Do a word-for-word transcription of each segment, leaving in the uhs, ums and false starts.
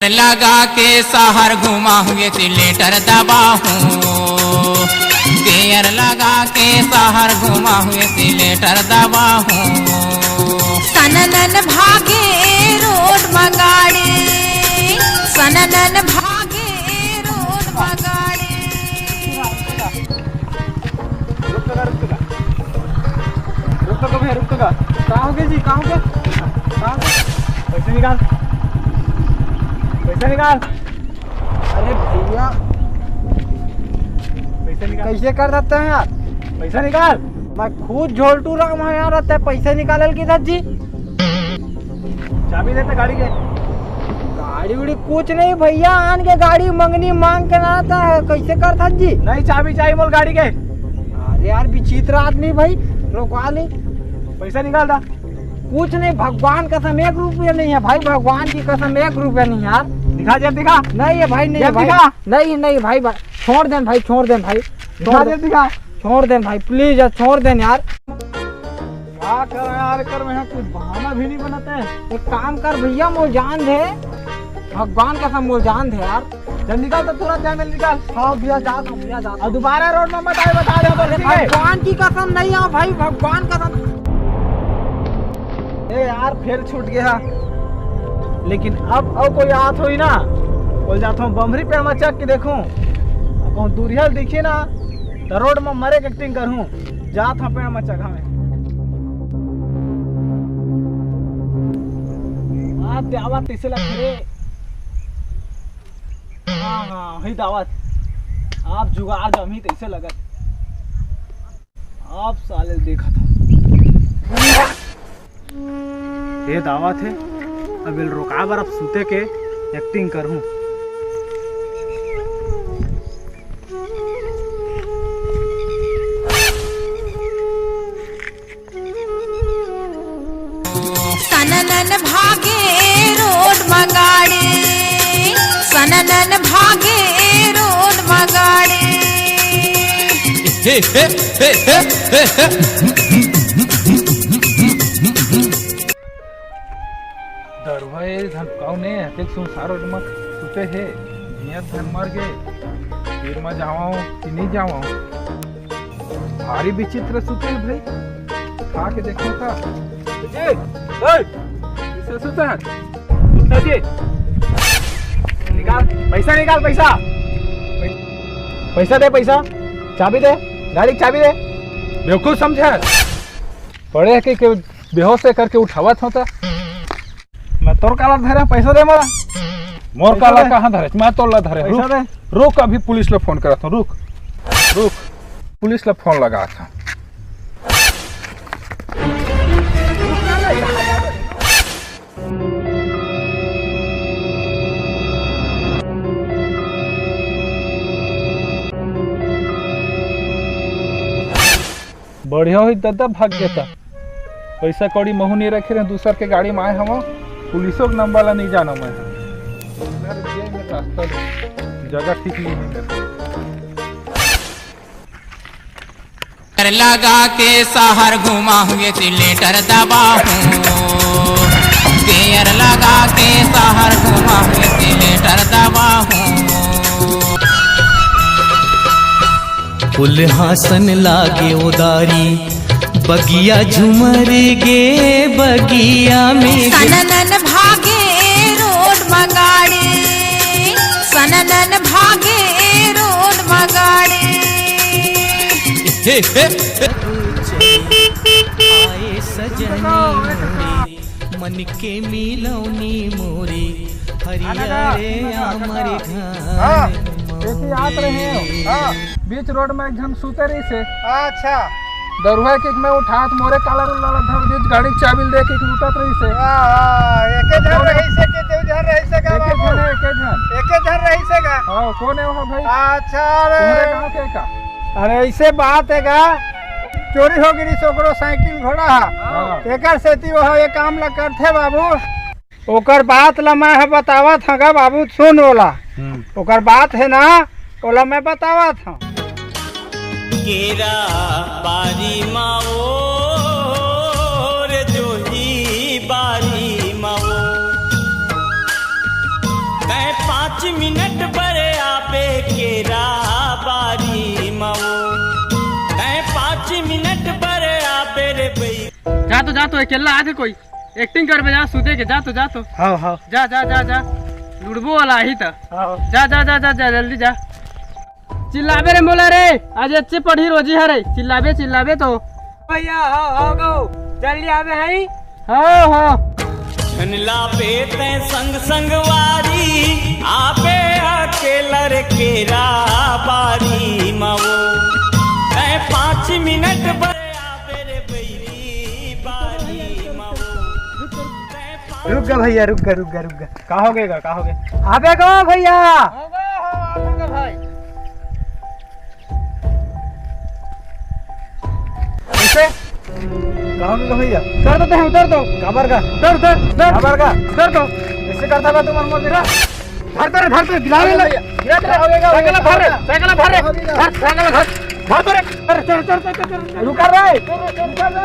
लगा के शहर घुमा हुए सिलेटर दबा हूँ। गेयर लगा के शहर घुमा हुए सिलेटर दबा हूँ। सननन भागे रोड म गाड़ी, सननन भागे रोड म गाड़ी। रुक तो का, रुक तो का। रुक तो का भैया, रुक तो का। कहाँ हो गए जी, कहाँ हो गए? कहाँ हो गए? पैसे निकाल, पैसे निकाल। अरे भैया, पैसे निकाल। कैसे कर देते हैं यार? पैसा निकाल। मैं खुद झोलटू राम है यार, रहता है, पैसे निकाले ल किधर जी? चाबी देते गाड़ी के। गाड़ी उड़ी कुछ नहीं भैया, आन के गाड़ी मंगनी मांग के ना था, कैसे करता जी? नहीं, चाबी चाहिए मोल गाड़ी के। अरे यार, विचित्र आदमी भाई, रोकवा ले। पैसा निकाल दा। कुछ नहीं, भगवान कसम एक रुपया नहीं है भाई, भगवान की कसम एक रुपया नहीं है यार। दिखा जेब, दिखा। नहीं है भाई, नहीं है जेब भाई। दिखा। नहीं, नहीं भाई, भाई, छोड़ देन भाई, छोड़ देन भाई, दिखा छोड़ जेब, देन। दिखा। छोड़ देन भाई, प्लीज यार, छोड़ देन यार। क्या कर यार, कर में कुछ बहाना भी नहीं बनाते। एक काम कर भैया, मोर जान दे, भगवान कसम मोर जान दे यार। चल निकाल तो, तुरंत जान में निकाल। हाँ भैया, जा दो भैया, जा दो। और दोबारा रोड में मत आए, बता दे, अरे ठीक है? भगवान की कसम नहीं आओ भाई, भगवान कसम। ए यार, फिर छूट गया। लेकिन अब, अब कोई आत होई ना, बोल जात हूँ बमरी पेड़ में चक के देखूं, अब कहूँ दूरिया दिखी ना, तो रोड में मरे के एक्टिंग करूँ। जात हूँ पेड़ में चघा में। आ, देवा तैसे लगत रे। हाँ, हाँ, वही दावत। आप जुगाड़ जमी तैसे लगत। आप साले देखत हूँ। ये दावत है, अब एल रोका बर अब सूते के एक्टिंग करहूँ। सननन भागे रोड म गाड़ी, सननन भागे रोड म गाड़ी। हे, हे, हे, हे, हे, हे। दरुहा ए धन कौन ए, अतेक सुनसान रोड म सुते हे, नियत धन मर गे, तीर म जावं कि नहीं जावं? भारी विचित्र सुते हे भाई, उठा के देखो का। जी, ओए, किसे सुता है? उठना जी, निकाल, पैसा निकाल, पैसा, पैसा दे, पैसा, चाबी दे, गाड़ी की चाबी दे। बेवकूफ समझा है? पड़े हे कि, कि बेहोश हे करके उठावत हों त। मैं तोर काला धरे, पैसा दे मोला। मोर पैसा काला दे। कहाँ धरे? मैं तोला धरे। पैसा रुक, दे। रुक, अभी पुलिस ला फोन करत हूँ। रुक, रुक, पुलिस ला फोन लगात हूँ। बढ़िया होई ददा, भाग गे त। पैसा कौड़ी महू नहीं रखे रहे, दूसर के गाड़ी में आए हवं, पुलिसों के नंबर ला नहीं जानव मैं। मेरे जेब में रास्ता नहीं, जगह ठीक नहीं है मेरे। लगा के शहर घुमा हुए सिलेटर दबा हूँ, गेयर लगा के शहर घुमा हुए सिलेटर दबा हूँ। फुलहासन लागे उदारी, बगिया झुमर गे बगिया में। सननन भागे रोड म गाड़ी, सननन भागे रोड म गाड़ी। हे, हे, हे। आए सजनी मोरे, मन के मिलौनी मोरे, हरिया रे आमर घर। हाँ, ऐसे आत रहे हो। हाँ। बीच रोड में एक झन सुते रहिस हे। अच्छा। दरुहा के मैं उठात मोरे काला रुल्ला ला धर दीस, गाड़ी के चाबी ल दे के लूटत रहिस हे। हाँ, हाँ, एके झन रहिस हे कि दू झन रहिस हे का बाबू? एके झन, एके झन। एके झन रहिस हे का? हाँ, कौन हे वो भाई? अच्छा, अरे। तुम्हारे गाँव के का? अरे, ऐसे बात हे का, चोरी हो गिस ओकरो साइकिल घोड़ा हा। हाँ। एकर सेती वो ये काम ला करथे बाबू। ओकर बात ला मैं ह बतावत हंव गा बाबू, सुन ओला। हम्म। ओकर बात हे ना, ओला मैं बतावत हंव। केरा बारी मा ओ रे जोही बारी मा ओ। पाँच मिनट बर आबे केरा बारी मऊ, तैं पाँच मिनट बर आबे रे बई। जा तो, जा तो, अकेला आथे कोई। Acting करबे, जा, सुते के, जा तो, जा तो। हाँ, हाँ। जा, जा, जा, जा। लुड़बो वाला आही त। हाँ। जा, जा, जा, जा, जा, जल्दी जा। चिल्लाबे रे मोला रे, आज अच्छे पढ़ी रोजी हरे, चिल्लाबे, चिल्लाबे तो। भैया, हाँ, हाँ, गो, जल्दी आबे हई। हाँ, हाँ। झन लाबे तैं संग संगवारी, आबे अकेला रे केरा बारी मऊ, तैं पाँच मिनट बर आबे रे बई। रुक गा भैया, रुक गा, रुक गा, रुक गा। का हो गे गा, का हो गे? आबे गो भैया। कैसे? का हो गे गा भैया? उतर तो, उतर तो। काबर गा? उतर, उतर, उतर। काबर गा? उतर तो। कैसे करता बा तुमन मोर बेटा? धर तो रे, धर तो, गिरा ले। भैया, गिरा तो रे। साइकिल धर रे, साइकिल धर रे। धर, साइकिल धर। धर तो रे। अरे, चल, चल, चल, चल, चल। रुका रे। रुका रे, रुका रे,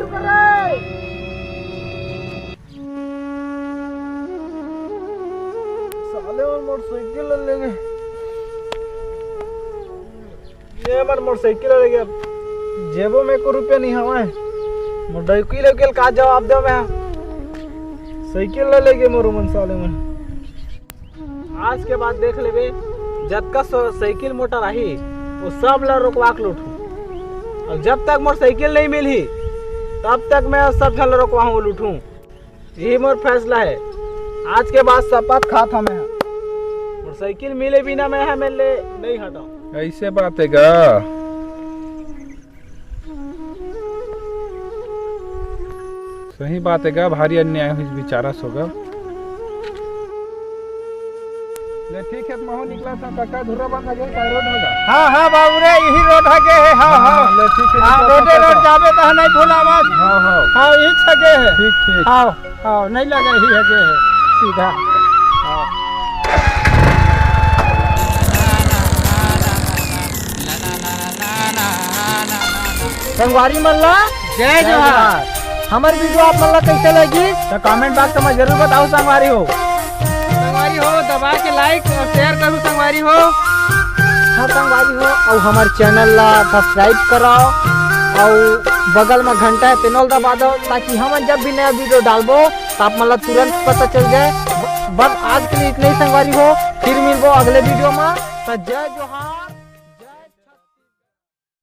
रुका रे। साले मन मोटरसाइकिल ले लेंगे। ये मन मोटरसाइकिल ले गया, जेबो में एको रुपया नहीं हवय। मोर डौकी लौकी ल का जवाब देव मैं? साइकिल ले लेगे मोर मन साले मन। आज के बाद देख लेबे, जतका स-, साइकिल मोटर आही, वो सब ला रोकवा के लूटहूँ। और जब तक मोर साइकिल नहीं मिलही, तब तक मैं सब झन ला रोकवाहूँ, लूटहूँ। यही मोर फैसला है। आज के बाद शपथ खात हूँ मैं। मोर साइकिल मिले बिना मैं ह मेर ले नहीं हटव। ऐसे बात है गा। सही बात है गा, भारी अन्याय होइस बिचारा सोगा। ले ठीक है, महू निकला था, कक्का धुर्रा बंद हो गया, का रोड होगा? हाँ, हाँ, बाबू रे, यही रोड है गे है, हाँ, हाँ, हाँ। ले ठीक है, हाँ, निकला रोडे था, रोड काका। जाबे तो नहीं भूला बात। हाँ, हाँ। हाँ, यही छगे है। ठीक, ठीक। हाँ, हाँ, नहीं लगा, यही है गे है, सीधा। हाँ। संगवारी मन ला जय जोहार। हमर वीडियो आप मन ला कैसे लगी तो comment box में जरूर बताओ संगवारी हो। संगवारी हो, दबा के like और share करू संगवारी हो। हाँ संगवारी हो, और हमर channel ला subscribe कराओ और बगल में घंटा है तेनो ला दबा दो, ताकि हमन जब भी नया वीडियो डालबो तो आप मन ला तुरंत पता चल जाए। ब-, बस आज के लिए इतना ही संगवारी हो, फिर मिलबो अगले वीडियो में। तो जय जोहार।